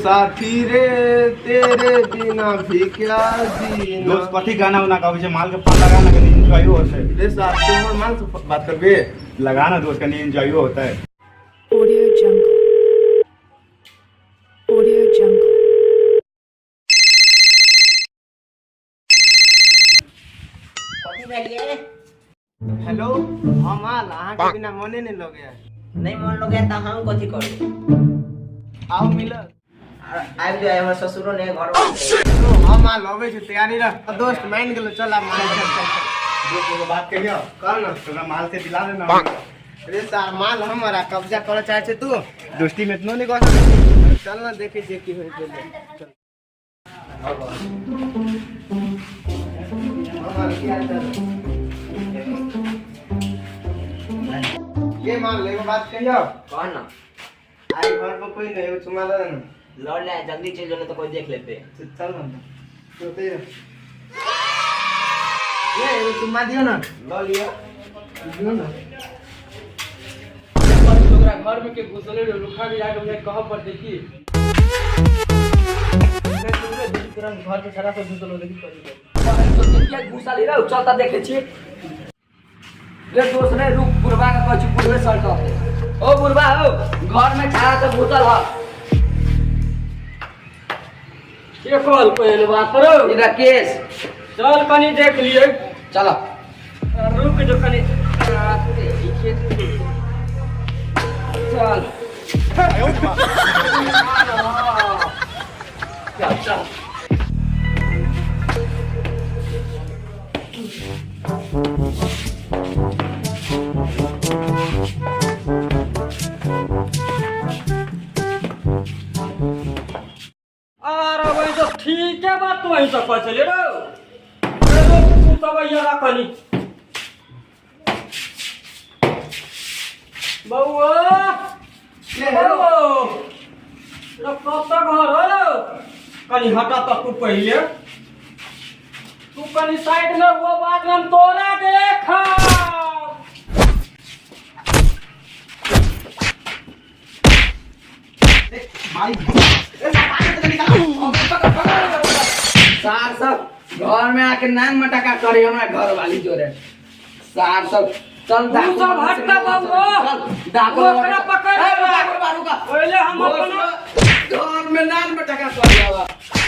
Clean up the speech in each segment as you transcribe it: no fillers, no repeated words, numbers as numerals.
साथी रे तेरे बिना भी क्या जीना। दोस्त, कथी गाना उना गाबै छै? माल के फोन लगा ना, कनी एंजॉयो होतै। रे साहब, तू हमर माल से बात करबे? लगा ना दोस्त, कनी एंजॉयो होतै। Audio Jungle. Audio Jungle. कथी भेलियै? हेलो, हम माल अहाँके बिना मने नहि लगैया। नहि मन लगैया तऽ हम कथी करू? आउ मिल। आबि जाए, हमर ससुरो नहि घर। हम माल अबै छी, तैयारी रह। दोस्त मान गेलो, चल आब माल, चल चल चल। दोस्त, एगो बात कहियो? कह ना। तोरा माल से दिला देना। रे सार, माल हमर आ कब्जा करऽ चाहै छै तू? दोस्ती में इतनो नहीं कह सकै। चल ना, देखै छियै की होइ छै, चल। ये मान ले, एगो बात कहियो? कह ना। आई घर पर कोई नहीं, एगो चुमा दे ना। लड़ ले, जल्दी चलि जो, नहीं तो कोई देख लेते। चल ना तो ये एगो चुम्मा दियो ना। लऽ लिअ। दियो ना। ओकरा घर में के घुसले रहे, रुखा के जाके उन्हें कहब पड़ते की तुरंत घर में छड़ा से घुसलो, देखी करी। किया घुसल रहो? चल तऽ देखै छी रे दोस्त। रे रुक, बुढ़बा के कहै छी, बुढ़बे सर कहते। ओ बुढ़बा हो, घर में छाड़ा से घुसल ह। के कहल पहले बात करो? ई राकेश। चल, कनी देख लिए। चल। रुक जो कनी। चल चल चल। अरे वही तो ठीक है बात, तो वहीं से पचले रो। तू सब यहाँ कनी बउआ, बउआ रे, कब तक घर हो रे? कनी हटा तो तू पहिले, तू कनी साइड में वो बात हम तोरा देखा। सार सब घर में आके नान मटका करे हमरा घर वाली जोरे, सार सब। चल। तू सब हटका बउआ। चल डाकू। ओकरा पकड़ ए, ले। डाकू बारू का। पहिले हम अपना घर में नान मटका करे आवा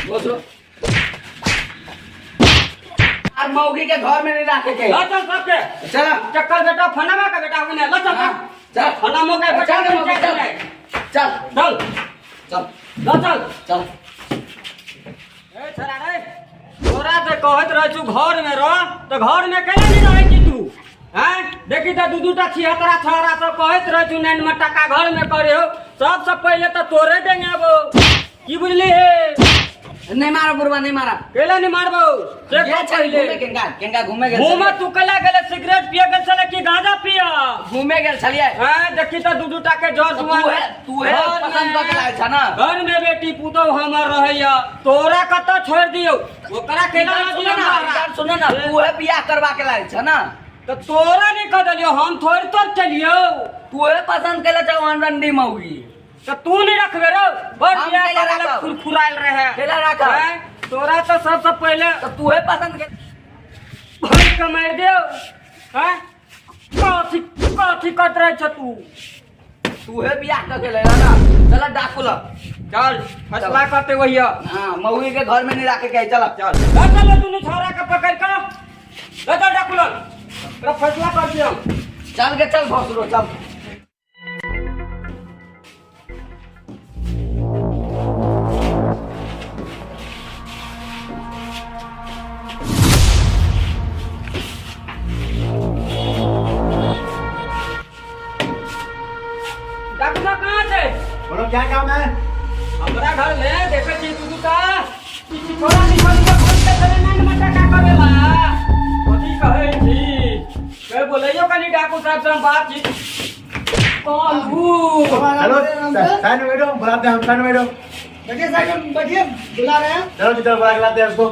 बोसरो आर मौगी के घर में नहीं रखे के। ल चल सबके। चल। चक्कर बेटा, फनामा का बेटा होने ल चल। चल। फनामो का बेटा। चल मौगी, चल चल। चल। चल। ल चल। चल। ए छोरा रे, तोरा जे कहैत रहै छु घर में रह, तऽ घर में केना नहीं रहै छी तू? हैं, देखी तऽ दू दूटा छिहत्तरा छोरा सब कहैत रहै छु नैन में टका घर में करे हो। सबसे पहिले तऽ तोरे डेंगेबो, की बुझली हे? नहीं मारो बुढ़वा, नहीं मारा। केला नहीं मारबो से गेल कह छली पहिले। घूमे, केंगा केंगा घूमे गेल घूमे छलियै। तू केला गेले? सिगरेट पिए गेल छले कि गांजा पिए? घूमे गेल छलियै। हैं, देखी तऽ दू दूटा के जर तू जुआन है, तू है पसंद कऽ के लायल छ ना। घर में बेटी पुतोह हमर रहैया, तोरा कतऽ छोड़ि दियौ? ओकरा केना इधर न सुनो दियौ ना, मारा? इधर सुनो ना, तू है बियाह करवा के लायल छ ना। तऽ तोरा नहीं कह देलियौ, हम थोड़ि तोड़ केलियौ। तू है पसंद केले छ ओहन रंडी मौगी। तऽ तू नहीं रखबे रौ बड़ हम बियाह केला करै लए राखब। फुरफुरायल रहे। केला राखब। हैं? तोरा तऽ सबसँ पहिले तो तू है पसंद के भरि के मारि दियौ। हैं, कथी कथी करैत रहै छ तू? तू है बियाह कऽ के लायल ना। चल डाकू ल। चल, फैसला करते वही। हाँ, मौगी के घर में नहीं रखे के है, चल चल। चल चल, दुनू छोरा के पकड़ के ले चल डाकू लग, तोरा फैसला कर दियौ। चल के चल भसुरो, चल। डाकू साहब कहाँ छै? बोलो, क्या काम है? हमरा घर में देखै छी दू दूटा ई छिछोरा निकल के खोल के चले नैन मटका करेला, कथी कहै छी के बोलैयो कनी डाकू साहब से हम बातचीत कहू। हेलो, साइड में बैठो, बुलाते हैं हम। साइड में बैठो। बैठिए साइड में बैठिए, बुला रहे हैं। चलो जी, चलो, बुला के लाते हैं उसको।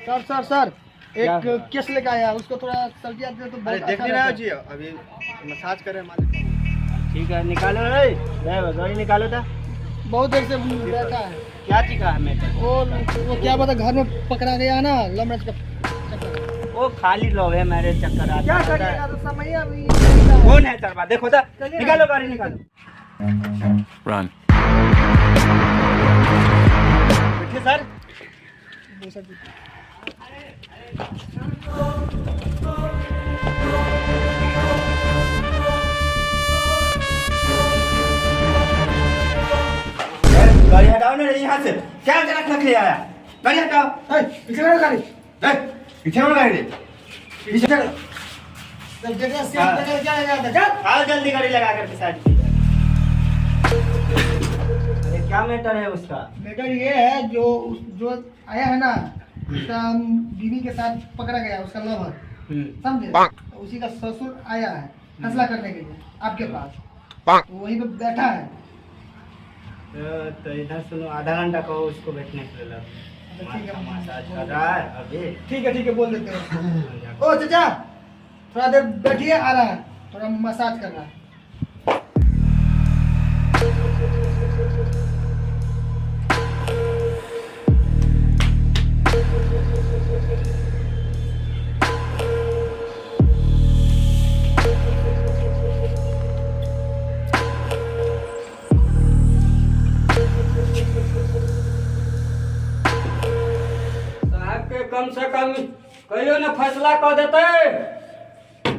सर सर सर, एक केस लेके आया, उसको थोड़ा सल्टिया दे तो अरे बहुत देख अच्छा नहीं रहा रहता। जी अभी। मसाज करे मालिक। ठीक है निकालो रे ड्राइवर गाड़ी निकालो था। बहुत देर से बैठा है। क्या चीज है मैटर? वो क्या बता घर में पकड़ा गया ना लव मैरिज का चक्कर। वो खाली लव है मैरिज चक्कर आता क्या है। करिएगा तो समय अभी कौन है सरवा देखो था, निकालो गाड़ी निकालो। Run. बैठिए सर। गाड़ी हटाओ ना रे यहाँ से, क्या रख रखे आया, गाड़ी हटाओ। पीछे करो गाड़ी। पीछे करो गाड़ी, पीछे करो। आओ जल्दी गाड़ी लगा करके साइड। अरे क्या मैटर है उसका? मैटर ये है जो जो आया है ना उसका बीवी के साथ पकड़ा गया उसका लवर, समझे? तो उसी का ससुर आया है फैसला करने के लिए आपके पास, तो वहीं पे बैठा है। तो इधर सुनो, आधा घंटा कहो उसको बैठने के लिए। ठीक है मसाज कर रहा है अभी। ठीक है ठीक है बोल देते हो। ओ चाचा थोड़ा देर बैठिए, आ रहा है, थोड़ा मसाज कर रहा है। साहब के कम से कम कहियो ना फैसला कऽ देतै।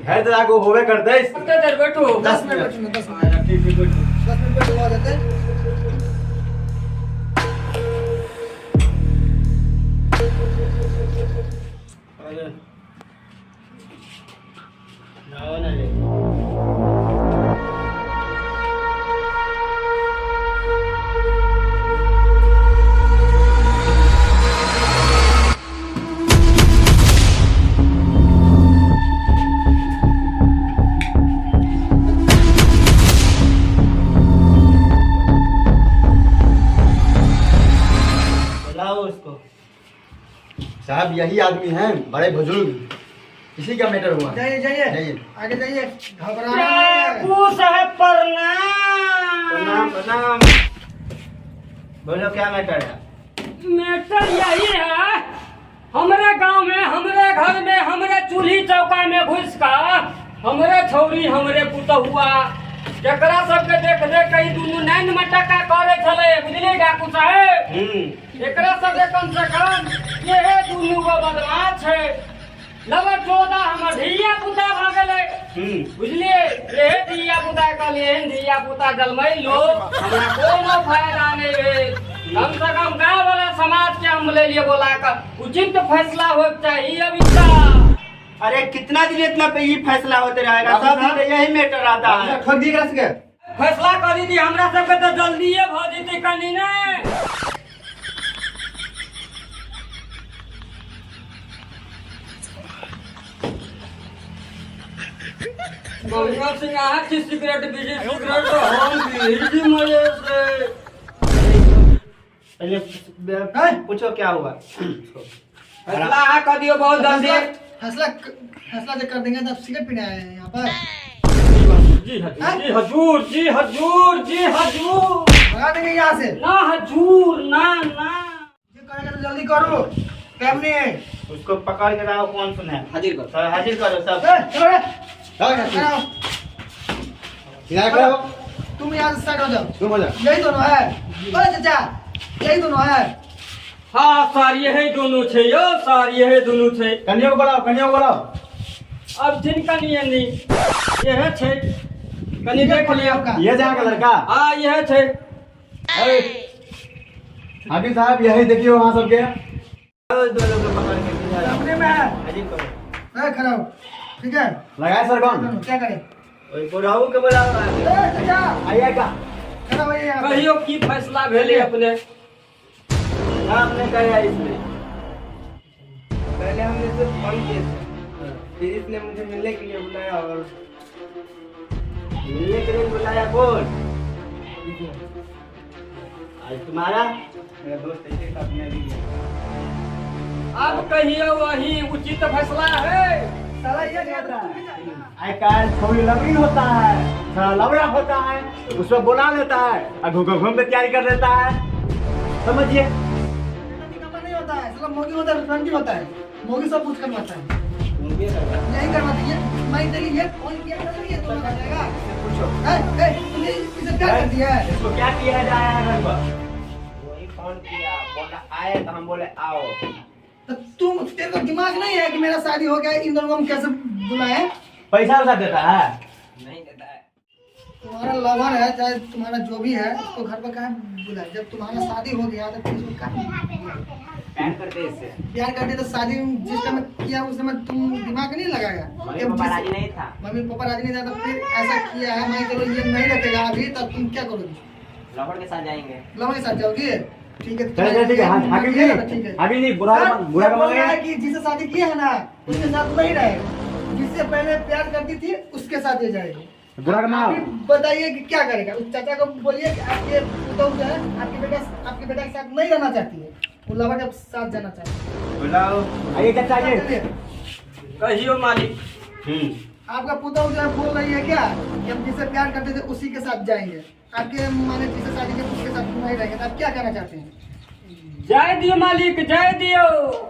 है तो आगू होबे कर दे। कते देर बैठू? 10 मिनट बैठो ना, 10 मिनट। ठीक है बैठो। 10 मिनट बैठवा देते। अरे जाओ ना रे। बुलाओ उसको। साहब यही आदमी हैं बड़े बुजुर्ग, इसी का मैटर हुआ। जाइए जाइए जाइए आगे जाइए, घबराना नहीं है। डाकू साहब प्रणाम। प्रणाम प्रणाम। बोलो क्या मैटर है? मैटर यही है, हमरे गांव में हमरे घर में हमरे चूल्ही चौका में घुस का हमरे छौरी हमरे पुतहुआ जकरा सबके देख देख के ई दुनू नैन मटका करे छले, बुझलिए डाकू साहेब? एकरा सबके कम से कम ये दुनू गो बदमाश है, लवर चौदह हमर धिया पुता भऽ गेलै, बुझलिए? ये धिया पुता कहलिए एहन धिया पुता जलमैलो हमरा कोनो फायदा नहीं भेल। कम से कम गाँव वाला समाज के हम ले लिए बोला कर उचित फैसला होके चाहिए अभी तक। अरे कितना दिन इतना पे ये फैसला होते रहेगा, सब दिन यही मैटर आता है। ठोक दिए के फैसला कर दी हमरा सबके तो जल्दीए भऽ जेतै कनी ने। मंगल सिंह अहाँ की सिगरेट बीड़ी सिगरेट हम बीड़ी मजे से। पहले पूछो क्या हुआ। फैसला अहाँ कऽ दियौ बहुत जल्दी। फैसला फैसला जब कर देंगे तब सिगरेट पीने आए हैं यहाँ पर। जी हजूर जी हजूर जी हजूर जी हजूर भगा देंगे यहाँ से। ना हजूर ना ना। जो करेगा तो जल्दी करो, टाइम नहीं है। उसको पकड़ के लाओ, कौन सुना है? हाजिर करो। सर हाजिर करो सब। ए, चलो रे, जाओ यहाँ से। खड़ा हो। किनारे खड़ा हो। तुम यहाँ से साइड हो जाओ। तुम हो जाओ। यही दोनों है। ओ चाचा यही दोनों है। हाँ सर यही दोनों छे यो सर यही दोनों छे। कन्या को बुलाओ, कन्या को बुलाओ। अब जिनका नहीं नहीं यह छे कनी देख लिया आपका। ये जहाँ का लड़का। हाँ यह छे। अरे हाकिम साहब यही देखिए वहाँ सबके। दोनों को पकड़ के अपने में है। हाजिर करो। ए, खड़ा हो। ठीक है लगाए सर कौन? क्या करें? ओए बुढ़ाऊ के बुलाओ। ए चाचा आइएगा। खड़ा होइए यहाँ पे। कहियो की फैसला भेले अपने? हमने कहा इसमें पहले हमने सिर्फ फोन किए थे, फिर इसने मुझे मिलने के लिए बुलाया और मिलने के लिए बुलाया कौन? आज तुम्हारा मेरा दोस्त ऐसे साथ में भी गया। अब कहियो वही उचित फैसला है। साला ये गया था, तू भी जा। आई काल छोरी लवरी होता है, थोड़ा लवड़ा होता है, उसको बुला लेता है और घूम घूम पे तैयारी कर लेता है, समझिए। निकम्मा नहीं होता है, साला मोगी होता है, रंडी होता है। मोगी सब कुछ करवाता है, यही करवाती है। मैं तेरी ये फोन किया था, ये तो कर जाएगा। पूछो। ए ए तूने इसे क्या कर दिया है? इसको क्या किया जाए घर पर? वही फोन किया, बोला आए तो हम बोले आओ। तो तुम तेरे को दिमाग नहीं है कि मेरा शादी हो गया, इन दोनों को हम कैसे बुलाए? पैसा वैसा देता है? नहीं देता है। तुम्हारा लवर है चाहे तुम्हारा जो भी है, उसको घर पर कहाँ बुलाए? जब तुम्हारा शादी हो गया तो फिर उसको कहाँ प्यार करते इससे। प्यार करते तो शादी जिस समय किया उस समय तुम दिमाग नहीं लगाया? मम्मी पापा राजी नहीं था। मम्मी पापा राजी नहीं था तो फिर ऐसा किया है। मैं चलो ये नहीं रखेगा अभी, तब तुम क्या करोगी? लवर के साथ जाएंगे। लवर के साथ जाओगी? ठीक है। चलो ठीक है। हाँ, हाकिम जी, ठीक है। हाकिम जी, बुरा सर, बुरा ये बोल रहा है का कि जिसे शादी किया है ना उसके साथ नहीं रहेगा, जिससे पहले प्यार करती थी उसके साथ ये जाएगी। बुरा का आप ही बताइए कि क्या करेगा। उस चाचा को बोलिए कि आपके पुतहू जो है आपके बेटा के साथ नहीं रहना चाहती है, वो लवर के साथ जाना चाहती है। बुलाओ। आइए चाचा आइए। चलिए। कहियो मालिक। आपका पुतहू जो है बोल रही है क्या कि हम जिससे प्यार करते थे उसी के साथ जाएंगे, आपके माने जिससे शादी की उसके साथ नहीं रहेंगे, तो आप क्या कहना चाहते हैं? जाय दियो मालिक, जाय दियो,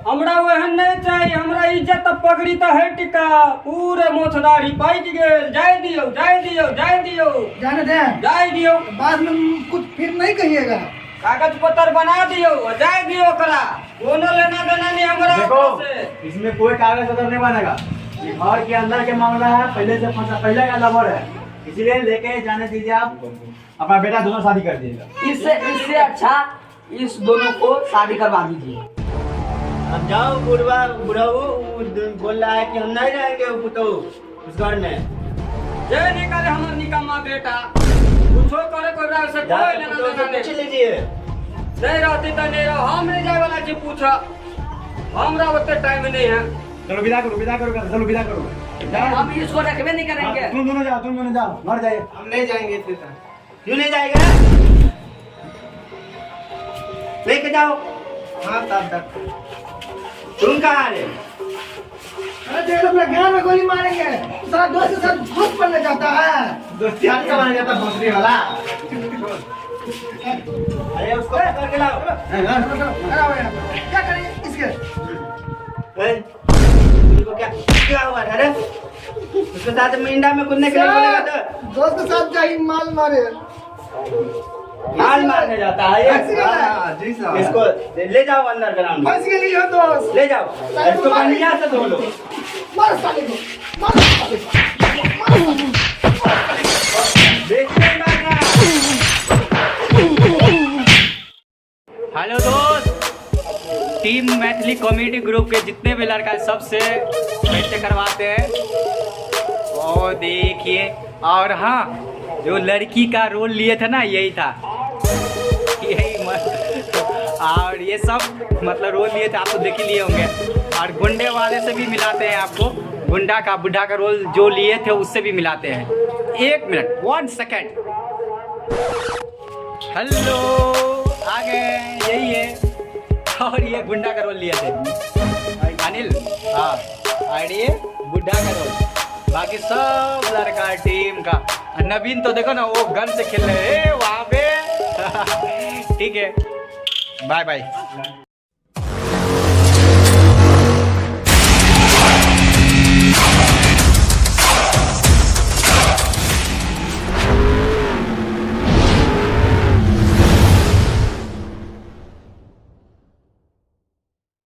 हमरा ओहन नहीं चाहिए, हमरा इज्जत पगड़ी तो है टिका, पूरे मोछदारी पाकि गेल। जाय दियो, जाय दियो, जाय दियो। जाने दें, जाय दियो। बाद में कुछ फिर नहीं कहिएगा। कागज पत्र बना दियो, जाय दियो, ओकरा कोनो लेना देना नहीं हमरा देखो ओकरा से। इसमें कोई कागज पत्र नहीं बनेगा, ये घर के अंदर के मामला है, पहले से फंसा, पहले का लवर है, इसलिए लेके जाने दीजिए। आप अपना बेटा दोनों शादी कर दीजिएगा। इससे इससे अच्छा इस दोनों को शादी करवा दीजिए। अब जाओ, बुढ़वा बुढ़ऊ बोल रहा है कि हम नहीं रहेंगे वो पुतहू उस घर में। जे निकाले हमर निकम्मा बेटा, कुछो करे कोई से कोई लेना पुतहू से देना पूछ नहीं। लीजिए। नहीं रहती तो नहीं रहो, हम नहीं जाए वाला छी पूछा, हमरा ओते टाइम नहीं है। चलो विदा करो, विदा करो, चलो विदा करो, जाओ। हम इसको रखबे नहीं करेंगे। तुम दोनों जाओ, तुम दोनों जाओ, मर जाइए। हम नहीं जाएंगे इसके साथ। क्यों नहीं जाएगा? लेके जाओ। हाँ तब तक तुम कहाँ रे? अरे देख लो, अपना ज्ञान में गोली मारेंगे, सारा दोस्त के साथ घुस पड़ने जाता है। दोस्ती हाथ का मारा जाता भोसड़ी वाला। अरे उसको पकड़ के लाओ। चलो, चलो, अरे आओ यहाँ पर। क्या करेंगे इसके? ए, तुमको क्या क्या हुआ था रे? उसके साथ मिंडा में कूदने के लिए बोलेगा तो दोस्त के साथ जाई माल मारे, माल मारने जाता है ये। फंस गया है। जी साहब। इसको ले जाओ अंदर ग्राउंड में। फंस गई हो दोस्त, ले जाओ इसको, बढ़िया से धो लो। मार साले को, मार साले को, मार साले को। देखते नहीं मारना। हेलो दोस्त, टीम मैथिली कॉमेडी ग्रुप के जितने भी लड़का है सबसे पैसे करवाते हैं। और देखिए, और हाँ जो लड़की का रोल लिए थे ना, यही था, यही और ये सब मतलब रोल लिए थे, आप तो देख ही लिए होंगे। और गुंडे वाले से भी मिलाते हैं आपको, गुंडा का बुढ़ा का रोल जो लिए थे उससे भी मिलाते हैं। 1 मिनट, 1 सेकेंड। हेलो, आ गए, यही है। और ये गुंडा का रोल लिए थे अनिल, हाँ, और ये बुढ़ा का रोल। बाकी सब लड़का टीम का। और नवीन तो देखो ना वो गन से खेल रहे हैं वहाँ पे। ठीक है, बाय बाय।